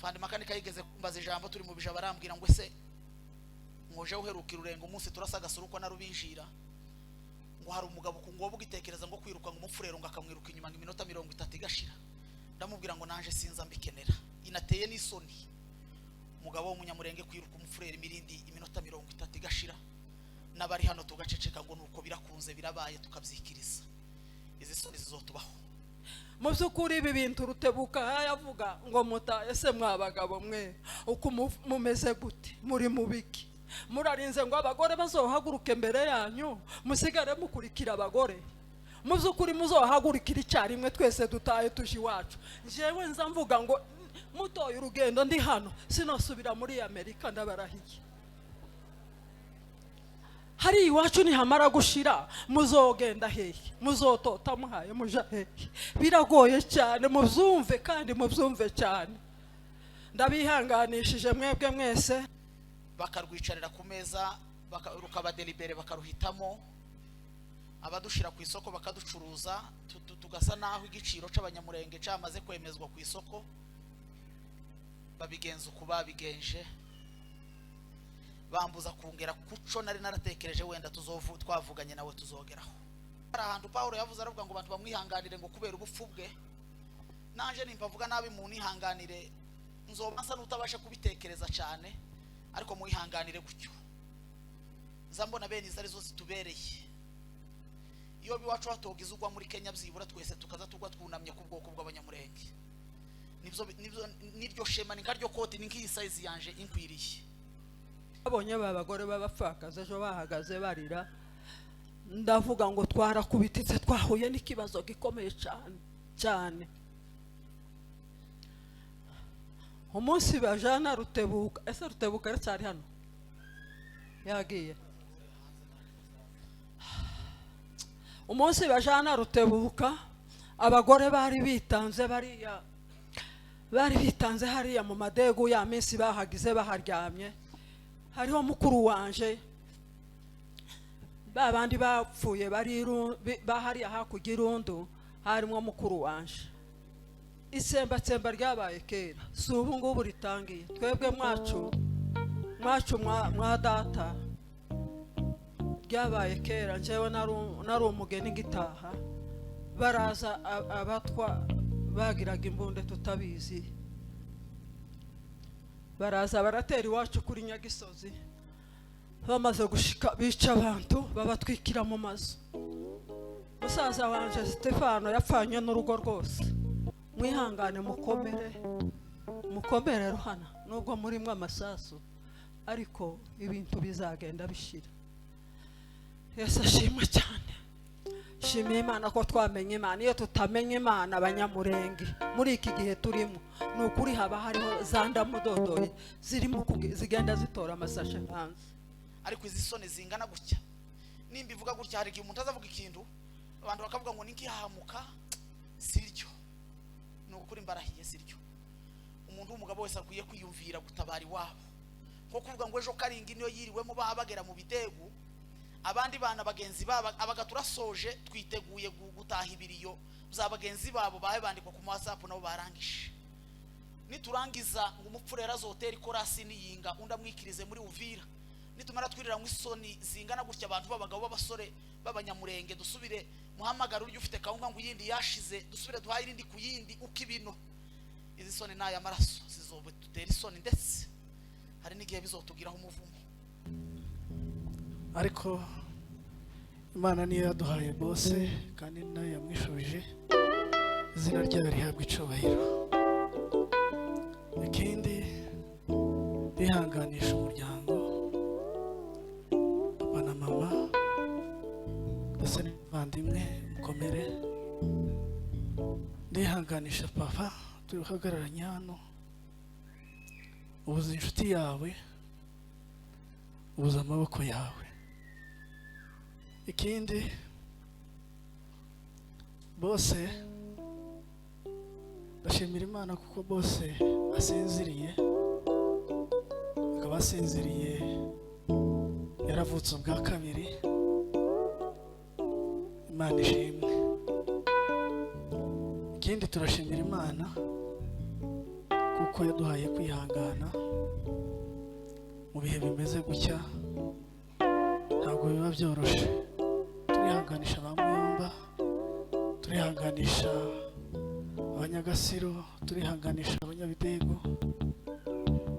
Fandi Makanika yigeze kumbaza ijambo turi mu bija, barambwira ngo: "Ese mwoje uheruka irurenga umunsi turasa agasuru ko narubinjira?" Ngo hari umugabo ku ngo ugitekereza ngo kwiruka, ngo umupfurero ngo akamwiruka inyuma ngo iminota 30 igashira. Ndamubwira ngo nanje sinza mbikenera, inateye n'isoni umugabo w'umunyamurenge kwiruka umupfurero imirindi iminota 30 igashira, n'abari hano tugaceceka ngo nuko birakunze, birabaye, tukabyikiriza. Izi soni zizotubaho. Mu by'ukuri ibi bintu Rutebuka yavuga ngo muta, ese mwa bagabo mwe, uko mumeze gute? Muri mu biki? Murarinze ngo abagore bazohaguruke mbere yanyu, musigare mukurikira abagore? Mu by'ukuri muzohagurukira icyarimwe, twese dutahe tuje iwacu. Njyewe nza mvuga ngo mutoye urugendo, ndi hano sinosubira muri Amerika, ndabarahiye. Hari iwacu nihamara gushira, muzogenda hehe? Muzotota muhaye muja hehe? Biragoye cyane, mubyumve kandi mubyumve cyane. Ndabihanganishije mwebwe mwese. Bakarwicarira ku meza, rukabadelibere, bakaruhitamo, abadushira ku isoko bakaducuruza, tugasa naho igiciro c'abanyamurenge camaze kwemezwa ku isoko. Babigenza uku babigenje, bambuza kungera kuco nari naratekereje wenda tuzovu twavuganye nawe tuzogeraho. Hari ahantu Pawulo yavuze, aravuga ngo abantu bamwihanganire ngo kubera ubupfu bwe. Nanje nimba avuga nabi munihanganire, nzoba nsa n'utabasha kubitekereza cyane, ariko muyihanganire gutyo. Nza mbona bene izo arizo zitubereye. Iyo iwacu hatogize ugwa muri Kenya, byibura twese tukaza tugwa twunamye ku bwoko bw'abanyamurenge, nibyo niryo shema, ni nkaryo koti, ni nk'iyi size yanje inkwiriye. Babonye ba bagore b'abapfakazi ejo bahagaze barira, ndavuga ngo twarakubititse, twahuye n'ikibazo gikomeye cyane cyane. Umunsi bajana Rutebuka, ese Rutebuka aracyari hano? Yagiye. Umunsi bajana Rutebuka, abagore bari bitanze bariya, bari bitanze hariya mu madegu ya minsi bahagize baharyamye. Hariho mukuru wanje, ba bandi bapfuye bari bahariya hakurya irundu, harimo mukuru wanje. Itsembatsemba ryabaye kera, si ubu ngubu ritangiye. Twebwe mwacu mwacu mwa data ryabaye kera. Njyewe nari umugeni ngitaha, baraza abatwa bagiraga imbunda tutabizi, baraza baratera iwacu kuri Nyagisozi. Bamaze gushika bica abantu, babatwikira mu mazu. Musaza wanje Stefano yapfanye n'urugo rwose. Mwihangane, mukomere, mukomere ruhana, nubwo murimo amasasu, ariko ibintu bizagenda bishira. Yesu ashimwe cyane. Shimiye Imana ko twamenye Imana. Iyo tutamenya Imana, abanyamurenge muri iki gihe turimo, ni ukuri haba hariho za ndamudodoye zirimo zigenda zitora amasashe hanze. Ariko izi soni zingana gutya, nimba ivuga gutya, hari igihe umuntu azavuga ikintu abantu bakavuga ngo ninkihahamuka. Siryo, ni ukuri mbarahiye, siryo. Umuntu w'umugabo wese akwiye kwiyumvira gutabara iwabo, nko kuvuga ngo ejo karingi niyo yiriwemo baba bagera mu bidegu, abandi bana bagenzi babo abaga turasoje, twiteguye gutaha ibiriyo bya bagenzi babo bahe bandikwa ku WhatsApp nabo barangije. Niturangiza ngo umupfurera azotera ikorasi niyinga, undi amwikirize muri Uvira. Nitumara twirira mu isoni zingana gutya, abantu b'abagabo b'abasore b'abanyamurenge, dusubire muhamagara urya ufite kawunga ngo iyindi yashize, dusubire duhaye irindi ku yindi uko ibino. Izi soni ni aya maraso zizobutera isoni, ndetse hari n'igihe bizotugiraho umuvumo. Ariko Imana niyo yaduhaye bose kandi ni nayo yamwishubije, izina ryayo rihabwa icubahiro. Ikindi, rihanganisha umuryango, papa na mama ndetse n'abavandimwe, mukomere. Ndihanganisha papa turi guhagararanye hano, ubuze inshuti yawe, ubuze amaboko yawe. Ikindi, bose ndashimira Imana kuko bose asinziriye, akaba asinziriye yaravutse ubwa kabiri. Imana ishimwe. Ikindi, turashimira Imana kuko Kuko yaduhaye kwihangana mu bihe bimeze gutya, ntabwo biba byoroshe. Turihanganisha ba Muyomba, turihanganisha abanyagasiro, turihanganisha abanyabidego,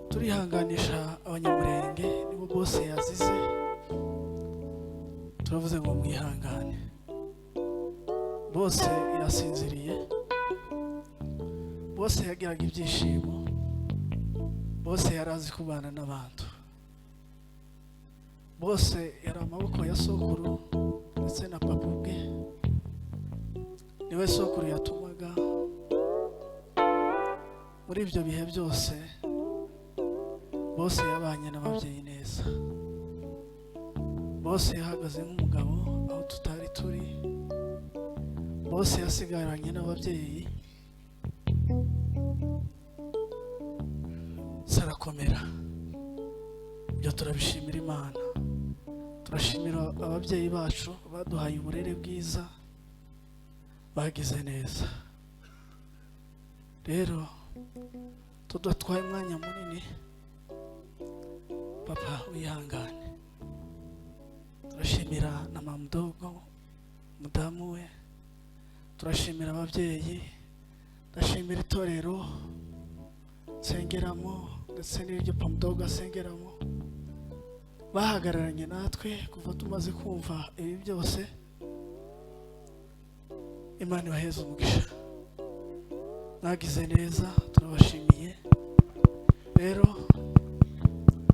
turihanganisha abanyamurenge, nibo bose yazize. Turavuze ngo mwihangane. Bose yasinziriye, bose yagiraga ibyishimo, bose yari azi kubana n'abantu, bose yari amaboko ya sokuru ndetse na papa ubwe niwe sokuru yatumaga. Muri ibyo bihe byose bose yabanye n'ababyeyi neza, bose yahagaze nk'umugabo aho tutari turi, bose yasigaranye n'ababyeyi, sarakomera. Ibyo turabishimira Imana, turashimira ababyeyi bacu baduhaye uburere bwiza, bagize neza. Rero tudatwaye umwanya munini, papa wihangane. Turashimira na mamudogo mudamu we, turashimira ababyeyi, ndashimira itorero nsengeramo ndetse n'iryo pamudogo asengeramo, bahagararanye natwe kuva tumaze kumva ibi byose. Imana ibaheze umugisha, mwagize neza, turabashimiye. Rero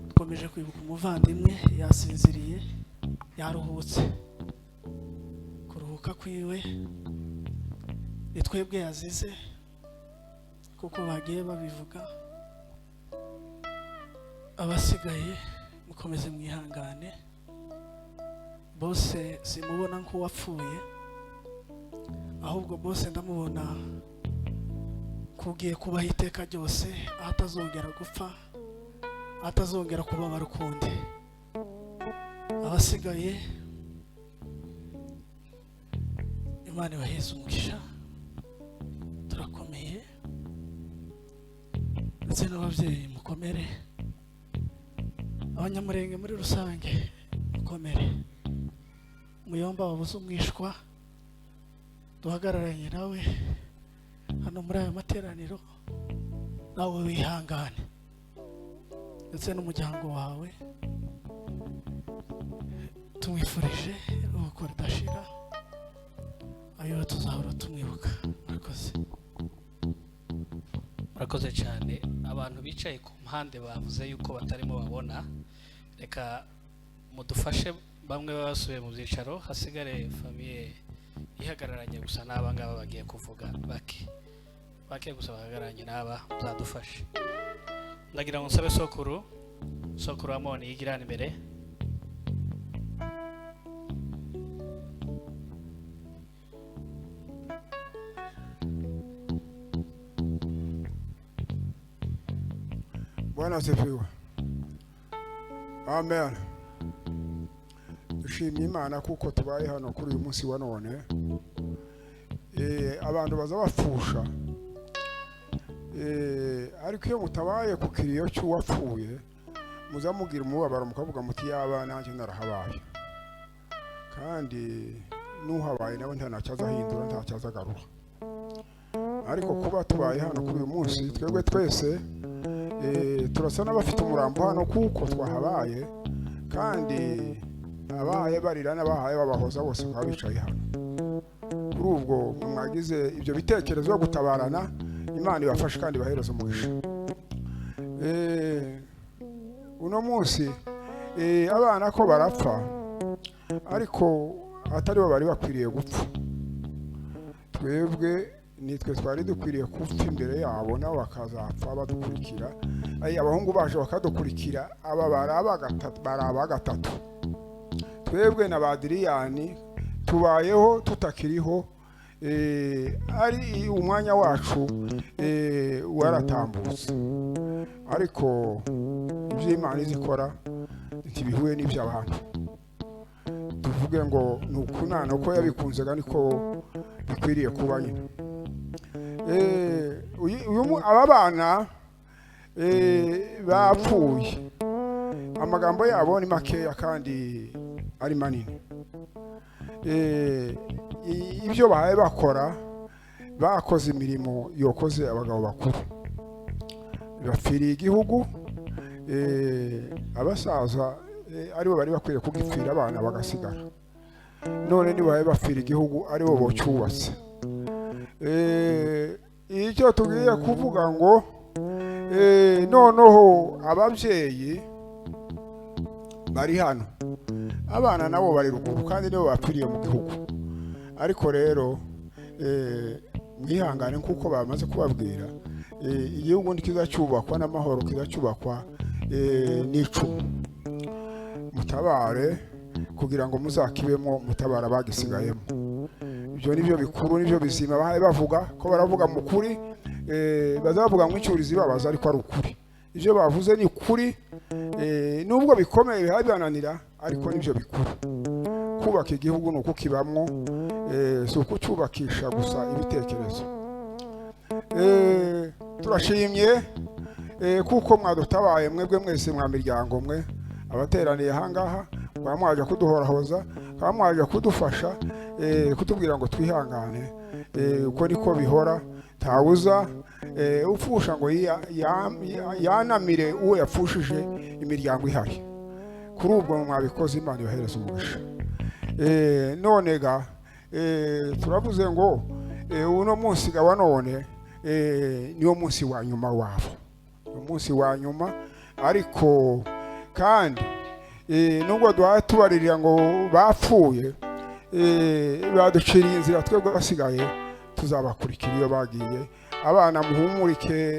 dukomeje kwibuka umuvandimwe, yasinziriye, yaruhutse. Kuruhuka kwiwe ni twebwe yazize, kuko bagiye babivuga. Abasigaye mukomeze mwihangane. Bose simubona nk'uwapfuye, ahubwo bose ndamubona kugiye kubaho iteka ryose, aho atazongera gupfa, aho atazongera kubabara ukundi. Abasigaye Imana ibaheze umugisha, turakomeye, ndetse n'ababyeyi mukomere, abanyamurenge muri rusange mukomere. Muyomba wabuze umwishwa, duhagararanye nawe hano muri aya materaniro, nawe wihangane ndetse n'umuryango wawe. Tumwifurije iruhuko ridashira, ayo tuzahora tumwibuka. Murakoze. Murakoze cyane. Abantu bicaye ku mpande bavuze yuko batarimo babona, reka mudufashe bamwe basubiye mu byicaro, hasigare famille ihagararanye gusa n'aba ngaba bagiye kuvuga, bake bake gusa bahagararanye n'aba, muzadufashe. Ndagira ngo nsabe sokuru, sokuru Amoni yigirane imbere. Bwana asifiwe. Amen. Dushimye Imana kuko tubaye hano kuri uyu munsi wa none. Abantu baza bapfusha, ariko iyo mutabaye ku kiriyo cy'uwapfuye muza mugira umubabaro, mukavuga muti yaba nanjye narahabaye. Kandi n'uhabaye nawe nta ntacyo azahindura, ntacyo azagarura. Ariko kuba tubaye hano kuri uyu munsi, twebwe twese turasa n'abafite umurambo hano kuko twahabaye, kandi abahaye barira n'abahaye babahoza bose bakaba bicaye hano. Kuri ubwo mwagize ibyo bitekerezo byo gutabarana, Imana ibafashe kandi ibahereze umugisha. Uno munsi abana ko barapfa, ariko atari bo bari bakwiriye gupfa. Twebwe nitwe twari dukwiriye gupfa imbere yabo, nabo bakazapfa badukurikira. Abahungu baje bakadukurikira, aba baraba gatatu. Twebwe na Badiriyani tubayeho tutakiriho, ari umwanya wacu waratambutse. Ariko ibyo Imana izikora ntibihuye n'iby'abantu. Tuvuge ngo ni uko Imana uko yabikunze niko bikwiriye kuba nyine. Aba bana Bapfuye, amagambo yabo ni makeya kandi ari manini. Ibyo bahaye bakora, bakoze imirimo yokoze abagabo bakuru bapfiriye igihugu. Abasaza aribo bari bakwiye kugipfira, abana bagasigara. None nibahaye bapfira igihugu, aribo bocyubatse. Icyo tugiye kuvuga ngo noneho ababyeyi bari hano, abana nabo bari ruguru, kandi nibo bapfiriye mu gihugu. Ariko rero mwihangane, nk'uko bamaze kubabwira, igihugu ntikizacyubakwa n'amahoro, kizacyubakwa n'icumu. Mutabare kugira ngo muzakibemo, mutabara abagisigayemo. Ibyo nibyo bikuru, nibyo bizima bahaye bavuga ko baravuga mu kuri. Bazavuga ngo incyurizi babaza, ariko ari ukuri. Ibyo bavuze ni ukuri, nubwo bikomeye bihaye bibananira, ariko nibyo bikuru. Kubaka igihugu ni ukukibamwo, si ukucyubakisha gusa ibitekerezo. Turashimye kuko mwadutabaye mwebwe mwese, mwa miryango mwe abateraniye ahangaha, mwaba mwaje kuduhorahoza, mwaba mwaje kudufasha, kutubwira ngo twihangane. Uko niko bihora, ntawuza upfusha ngo yanamire uwo yapfushije imiryango ihari. Kuri ubwo mwabikoze, Imana ibahereza umugisha. None ga turavuze ngo uno munsi ga wa none niwo munsi wa nyuma wabo, umunsi wa nyuma. Ariko kandi nubwo duhaye tubaririra ngo bapfuye, baduciriye inzira, twebwe basigaye tuzabakurikira iyo bagiye. Abana muhumurike,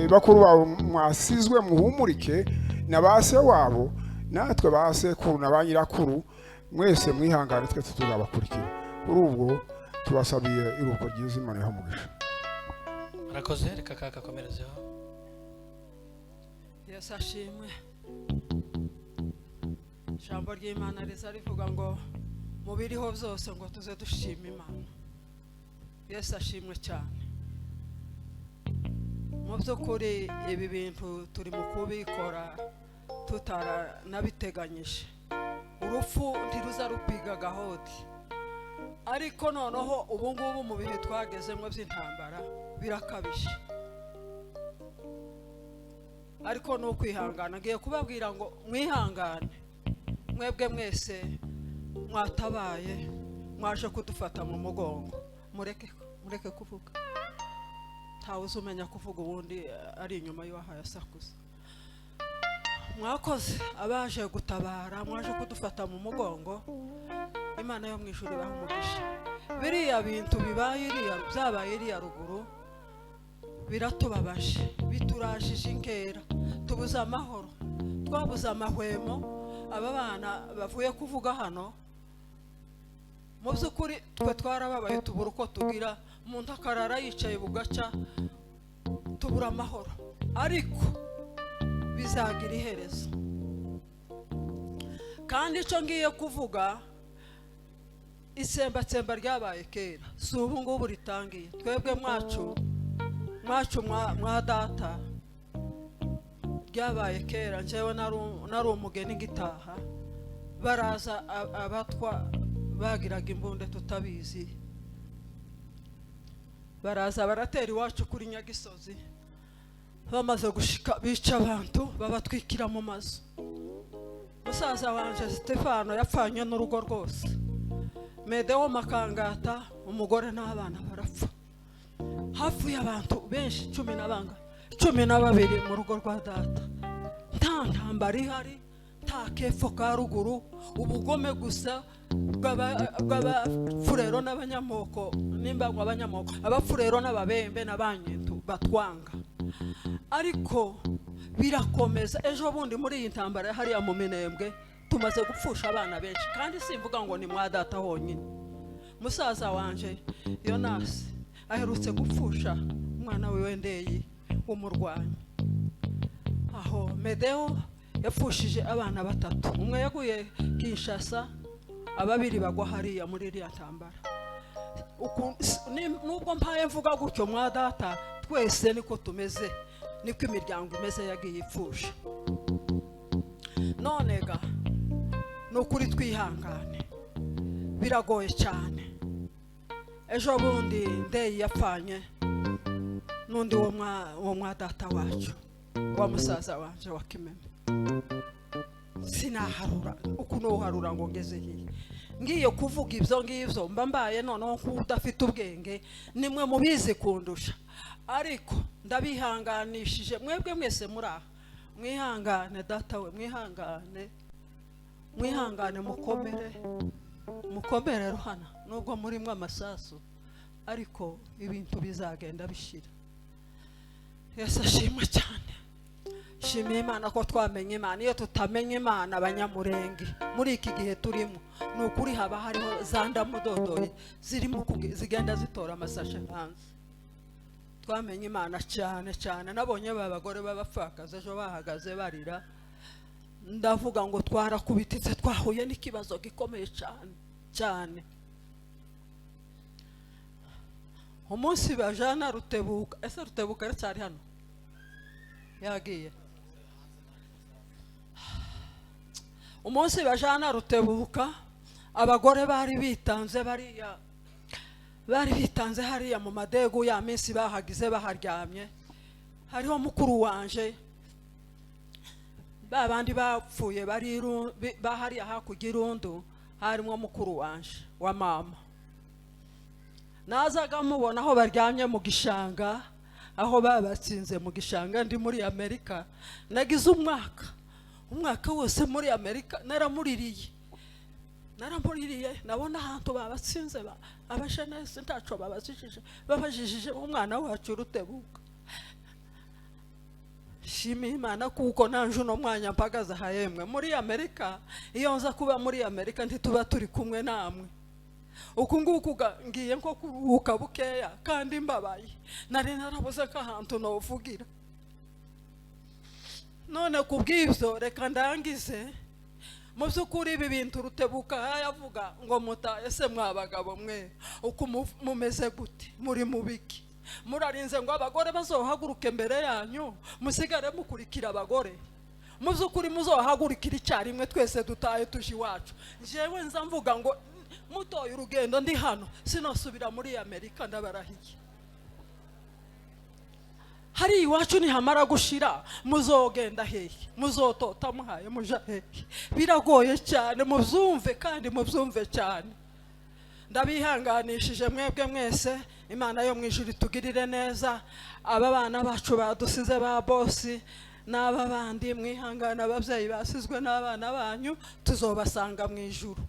bakuru babo mwasizwe muhumurike, na ba se wabo, natwe ba sekuru na ba nyirakuru, mwese mwihangane, twese tuzabakurikira. Kuri ubwo tubasabiye iruhuko ryiza, Imana ibahe umugisha. Murakoze, reka kakakomerezeho. Yesu ashimwe. Ijambo ry'Imana riza rivuga ngo mu biriho byose ngo tuze dushima Imana. Yesu ashimwe cyane. Mu by'ukuri ibi bintu turi mu kubikora tutaranabiteganyije. Urupfu ntiruza rupiga gahodi, ariko noneho ubu ngubu mu bihe twagezemo by'intambara birakabije, ariko ni ukwihangana. Ngiye kubabwira ngo mwihangane mwebwe mwese mwatabaye, mwaje kudufata mu mugongo. Mureke, mureke kuvuga, ntawe uzi umenya kuvuga ubundi ari inyuma y'uwahaye asakuza. Mwakoze abaje gutabara, mwaje kudufata mu mugongo, Imana yo mu ijuru ibahe umugisha. Biriya bintu bibaye iriya, byabaye iriya ruguru, biratubabaje, biturajije inkera, tubuze amahoro, twabuze amahwemo. Aba bana bavuye kuvuga hano, mu by'ukuri twe twarababaye, tubura uko tugira, umuntu akarara yicaye bugaca, tubura amahoro, ariko bizagira iherezo. Kandi icyo ngiye kuvuga, itsembatsemba ryabaye kera, si ubu ngubu ritangiye. Twebwe mwacu mwacu mwa data ryabaye kera. Njyewe nari umugeni ngitaha, baraza abatwa bagiraga imbunda tutabizi, baraza baratera iwacu kuri Nyagisozi. Bamaze gushika bica abantu, babatwikira mu mazu. Musaza wanje Stefano yapfanye n'urugo rwose, Medewo Makangata, umugore n'abana barapfa. Hapfuye abantu benshi, cumi na banga, 12 mu rugo rwa data. Nta ntambara ihari, nta kepfo ka ruguru, ubugome gusa bw'abafurero n'abanyamoko, nimba ngo abanyamoko, abafurero n'ababembe n'abanyentu batwanga. Ariko birakomeza. Ejo bundi muri iyi ntambara ya hariya mu Minembwe tumaze gupfusha abana benshi, kandi simvuga ngo ni mwa data honyine. Musaza wanje Yonasi aherutse gupfusha umwana wiwe Ndeyi w'umurwanyi. Aho Medeo yapfushije abana batatu, umwe yaguye Kinshasa, ababiri bagwa hariya muri iriya ntambara. Nubwo mpaye mvuga gutyo, mwa data twese niko tumeze. Niko imiryango imeze yagiye ipfusha. None ga ni ukuri twihangane, biragoye cyane. Ejo bundi Ndeyi yapfanye n'undi wo mwa data wacu, wa musaza wanje wa Kimeme. Sinaharura uku nuharura ngo ngeze hiya. Ngiye kuvuga ibyo ngibyo mba mbaye noneho nk'udafite ubwenge, nimwe mubizi kundusha. Ariko ndabihanganishije mwebwe mwese muri aha, mwihangane data we, mwihangane, mwihangane, mukomere, mukomere Ruhana. Nubwo murimo amasasu, ariko ibintu bizagenda bishira. Yesu ashimwe cyane. Shimiye Imana ko twamenye Imana. Iyo tutamenya Imana, Abanyamurenge muri iki gihe turimo, ni ukuri haba hariho za ndamudodoye zirimo zigenda zitora amasashe hanze. Twamenye Imana cyane cyane. Nabonye ba bagore b'abapfakazi ejo bahagaze barira, ndavuga ngo twarakubititse, twahuye n'ikibazo gikomeye cyane cyane. Umunsi bajana Rutebuka, ese Rutebuka aracyari hano? Yagiye. Umunsi bajana Rutebuka, abagore bari bitanze bariya, bari bitanze hariya mu madegu ya minsi bahagize baharyamye. Hariho mukuru wanje, ba bandi bapfuye bari bahariya hakurya irundu, harimo mukuru wanje wa mama. Nazaga mubona aho baryamye mu gishanga, aho babatsinze mu gishanga. Ndi muri Amerika, nagize umwaka wose muri Amerika, naramuririye, naramuririye. Nabona ahantu babatsinze abashenesi ntaco babazijije, babajijije umwana wacu Rutebuka. Shimiye Imana kuko nanje uno mwanya mpagaze aha yemwe muri Amerika. Iyo nza kuba muri Amerika ntituba turi kumwe namwe. Uku nguku ngiye nko kuruhuka bukeya kandi mbabaye, nari narabuze ko ahantu novugira. None kubw'ibyo reka ndangize. Mu by'ukuri ibi bintu Rutebuka yavuga ngo mutaye, se mwa bagabo mwe, uku mumeze gute? Muri mubiki? Murarinze ngo abagore bazohaguruke mbere yanyu, musigare mukurikira abagore? Mu by'ukuri muzohagurukira icyarimwe twese dutahe tuje iwacu. Njyewe nza mvuga ngo mutoye urugendo ndi hano, sinosubira muri Amerika, ndabarahiye. Hari iwacu nihamara gushira muzogenda hehe? Muzotota muhaye muja hehe? Biragoye cyane, mubyumve kandi mubyumve cyane. Ndabihanganishije mwebwe mwese. Imana yo mu ijuru itugirire neza. Aba bana bacu badusize ba bosi n'aba bandi, mwihangane. Ababyeyi basizwe n'abana banyu, tuzobasanga mu ijuru.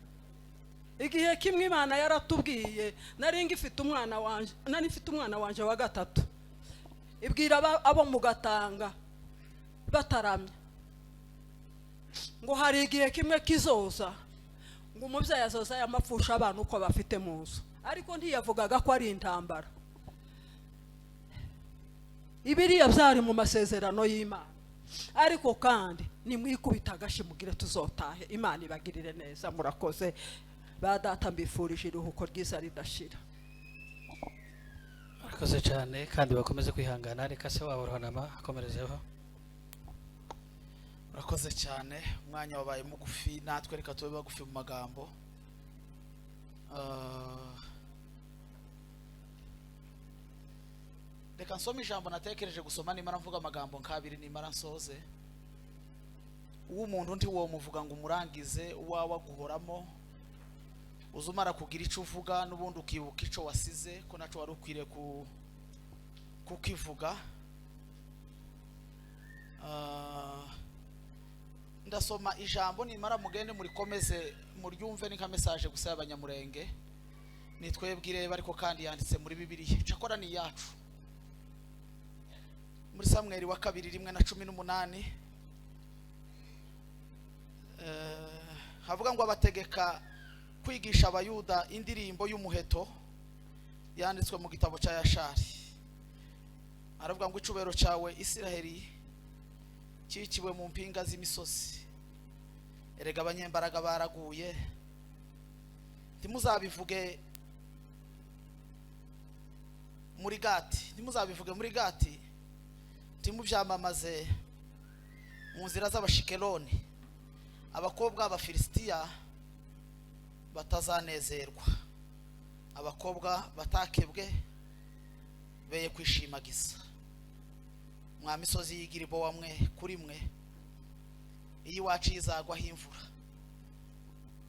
Igihe kimwe Imana yaratubwiye, nari ngifite umwana wanje, nari mfite umwana wanje wa gatatu, ibwira abo mu Gatanga bataramye ngo hari igihe kimwe kizoza ngo umubyeyi azoza yamapfusha abana uko bafite mu nzu. Ariko ntiyavugaga ko ari intambara. Ibiriya byari mu masezerano y'Imana. Ariko kandi nimwikubita agashi mugire tuzotahe. Imana ibagirire neza. Murakoze ba data, mbifurije iruhuko ryiza ridashira. Murakoze cyane kandi bakomeze kwihangana. Reka se wabo Ruhanama akomerezeho. Urakoze cyane, umwanya wabaye mugufi, natwe reka tube bagufi mu magambo. Reka nsome ijambo natekereje gusoma, nimara mvuga amagambo nk'abiri nimara nsoze. Uw'umuntu ntiwomuvuga ngo umurangize, uwawe aguhoramo. Uza umara kugira ico uvuga n'ubundi ukibuka ico wasize ko naco wari ukwiriye kukivuga. Ndasoma ijambo nimara mugende murikomeze muryumve, ni nka message gusa y'Abanyamurenge, ni twebwe ireba, ariko kandi yanditse muri Bibiliya, cakora ni iyacu. Muri Samweli wa kabiri 1:18, havuga ngo abategeka kwigisha Abayuda indirimbo y'umuheto yanditswe mu gitabo cya Yashari. Aravuga ngo icubero cyawe Isiraheli cyikiwe mu mpinga z'imisozi, erega abanyembaraga baraguye. Ntimuzabivuge muri Gati, ntimuzabivuge muri Gati, Ntimubyamamaze mu nzira z'Abashikeloni, abakobwa b'Abafilisitiya batazanezerwa, abakobwa batakebwe beye kwishimagiza. Mwa misozi y'Igiribowa mwe, kuri mwe iyo iwacu izagwaho imvura.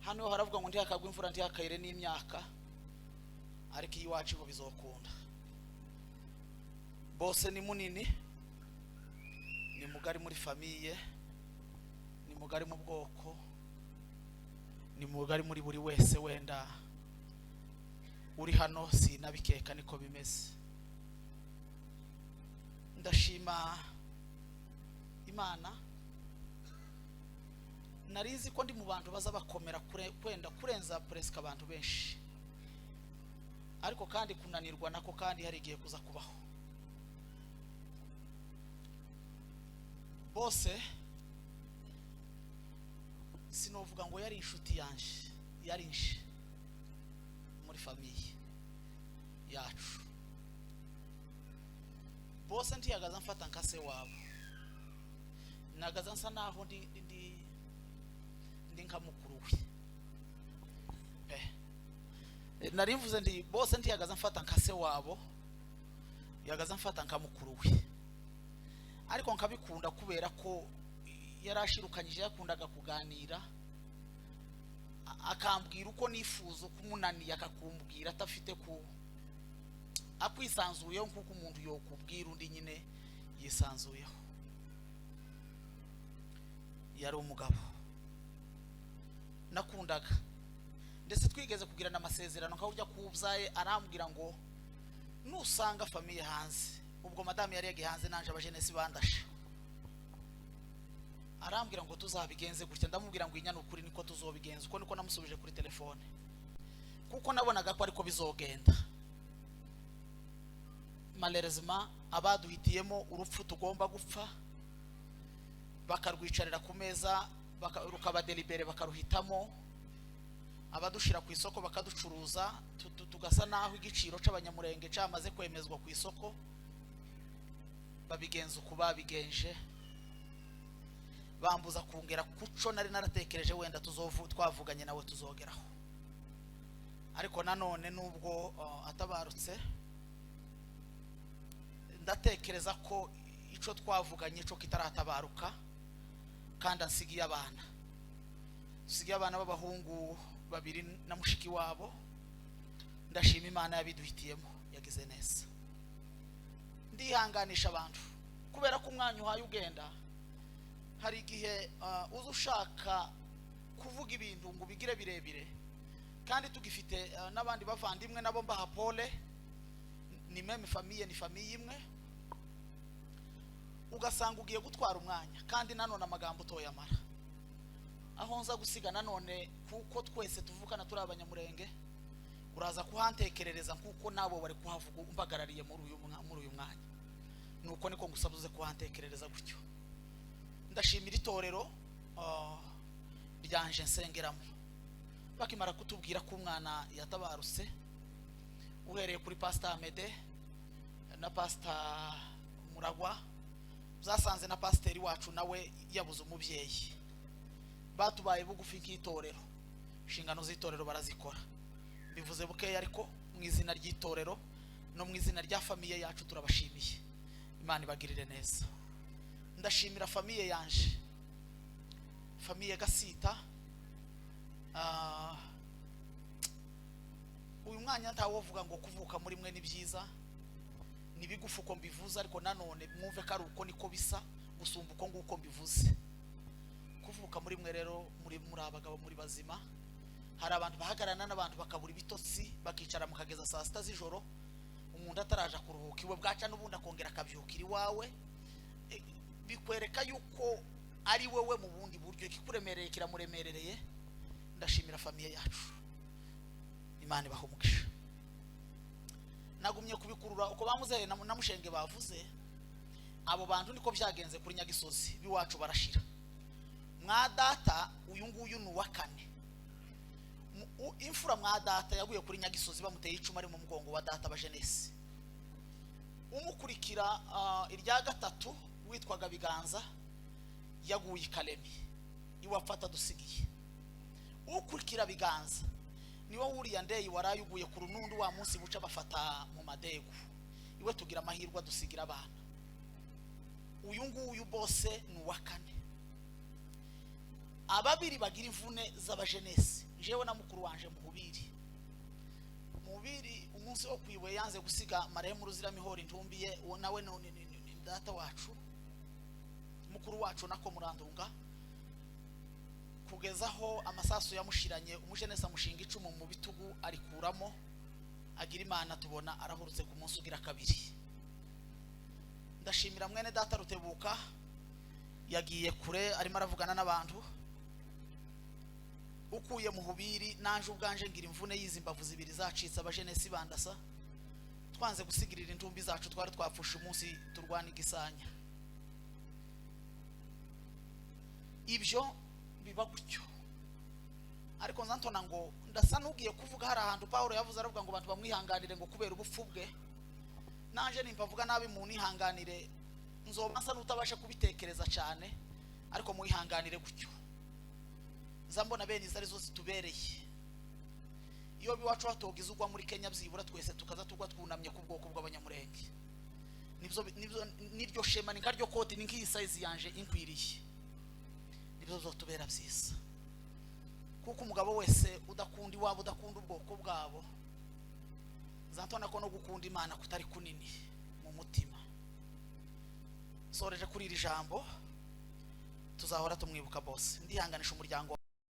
Hano haravuga ngo ntihakagwa imvura, ntihakayire n'imyaka, ariko iyo iwacu ho bizokunda. Bose ni munini, ni mugari muri famille, ni mugari mu bwoko, ni mugari muri buri wese wenda uri hano, sinabikeka niko bimeze. Ndashima Imana. Narizi ko ndi mu bantu baza bakomera kwenda kurenza presque abantu benshi, ariko kandi kunanirwa nako kandi hari igihe kuza kubaho. Bose sinovuga ngo yari inshuti yanje, yari inshe muri famille yacu. Bose ntiyagaza mfata nka se wabo, nagaza nsa naho ndi nka mukuru we pe. Nari mvuze ndi bose ntiyagaza mfata nka se wabo, yagaza mfata nka mukuru we, ariko nkabikunda kubera ko yarashirukanyije, yakundaga kuganira, akambwira uko nifuza, uko umunaniye akakumbwira atafite ku akwisanzuyeho, nk'uko umuntu yokubwira undi nyine yisanzuyeho. Yari umugabo nakundaga, ndetse twigeze kugirana amasezerano nka ujya kubyaye, arambwira ngo nusanga famille hanze, ubwo madamu yari yagiye hanze nanje abajenesi bandashe, arambwira ngo tuzabigenze gutya. Ndamubwira ngo inyana ukuri niko tuzobigenza, uko niko namusubije kuri telefone, kuko nabonaga ko ariko bizogenda. Malheureusement abaduhitiyemo urupfu tugomba gupfa, bakarwicarira ku meza, rukabadelibere, bakaruhitamo, abadushira ku isoko bakaducuruza, tugasa naho igiciro c'Abanyamurenge cyamaze kwemezwa ku isoko. Babigenza uko babigenje, bambuza kungera kuco nari naratekereje wenda twavuganye nawe tuzogeraho. Ariko nanone nubwo atabarutse, ndatekereza ko ico twavuganye ico kitaratabaruka, kandi ansigiye abana, nsigiye abana b'abahungu babiri na mushiki wabo. Ndashima Imana yabiduhitiyemo, yagize neza. Ndihanganisha abantu kubera ko umwanya uhaye ugenda, hari igihe uza ushaka kuvuga ibintu ngo ubigire birebire, kandi tugifite n'abandi bavandimwe nabo mbaha pole, ni même famille, ni famille imwe, ugasanga ugiye gutwara umwanya, kandi nanone amagambo utoyamara. Aho nza gusiga nanone, kuko twese tuvukana turi Abanyamurenge, uraza kuhantekerereza nkuko nabo bari kuhavuga umbagarariye muri uyu mwanya, nuko niko ngusaba uze kuhantekerereza gutyo. Ndashimira itorero ryanje nsengeramo, bakimara kutubwira ko umwana yatabarutse, uhereye kuri Pastor Amede na Pastor Muragwa, byasanze na pasiteri wacu nawe yabuze umubyeyi. Batubaye bugufi nk'itorero, inshingano z'itorero barazikora. Bivuze bukeya, ariko mu izina ry'itorero no mu izina rya famille yacu turabashimiye, Imana ibagirire neza. Ndashimira famille yanje, famille Gasita. Uyu mwanya ntawovuga ngo kuvuka muri mwe ni byiza, ni bigufi uko mbivuze, ariko nanone mwumve ko ari uko niko bisa gusumba uko nguko mbivuze. Kuvuka muri mwe rero, muri abagabo, muri bazima. Hari abantu bahagararana n'abantu bakabura ibitotsi, bakicara mukageza saa sita z'ijoro, umuntu ataraja kuruhuka iwe, bwaca n'ubundi akongera akabyukira iwawe. Bikwereka yuko ari wewe mu bundi buryo, ikikuremereye kiramuremerereye. Ndashimira famille yacu, Imana ibaha umugisha. Nagumye kubikurura uko bamuzeye na mushenge bavuze, abo bantu niko byagenze kuri Nyagisozi biwacu barashira. Mwa data uyu nguyu ni uwa kane, imfura mwa data yaguye kuri Nyagisozi bamuteye icumu ari mu mugongo wa data bajenesi. Umukurikira irya gatatu witwaga Biganza yaguye i Kalemi, iwe apfata dusigiye. Ukurikira Biganza niwe wuriya ndeyi waraye uguye ku runundu wa munsi buca bafata mu madegu, iwe tugira amahirwe adusigira abana. Uyu nguyu bose ni uwa kane. Ababiri bagira imvune z'abajenesi, jewe na mukuru wanje Muhubiri. Muhubiri umunsi wo kwiwe yanze gusiga marehemu Ruziramihoro intumbi ye, uwo nawe ni data wacu, mukuru wacu nako Murandunga, kugeza aho amasasu yamushiranye. Umujenesi amushinga icumu mu bitugu arikuramo, agira Imana tubona arahurutse ku munsi ugira kabiri. Ndashimira mwene data Rutebuka, yagiye kure arimo aravugana n'abantu. Ukuye Muhubiri, nanje ubwanje ngira imvune y'izi mbavu zibiri zacitse, abajenesi bandasa twanze gusigirira intumbi zacu twari twapfusha umunsi turwana igisanya. Ibyo biba gutyo, ariko nzantona ngo ndasa n'ugiye kuvuga. Hari ahantu Paul yavuze aravuga ngo abantu bamwihanganire ngo kubera ubupfu bwe. Nanje nimba avuga nabi mu nihanganire, nzoba nsa n'utabasha kubitekereza cyane, ariko muyihanganire gutyo. Nza mbona bene izo arizo zitubereye. Iyo biwacu hatogize ugwa muri Kenya, byibura twese tukaza tugwa twunamye ku bwoko bw'Abanyamurenge, nibyo nibyo niryo shema, ni nkaryo koti, ni nk'iyi size yanje inkwiriye, nibyo bizotubera byiza. Kuko umugabo wese udakunda iwabo, udakunda ubwoko bwabo, zantona ko no gukunda Imana kutari kunini mu mutima. Soreje kuri iri jambo, tuzahora tumwibuka bose. Ndihanganisha umuryango.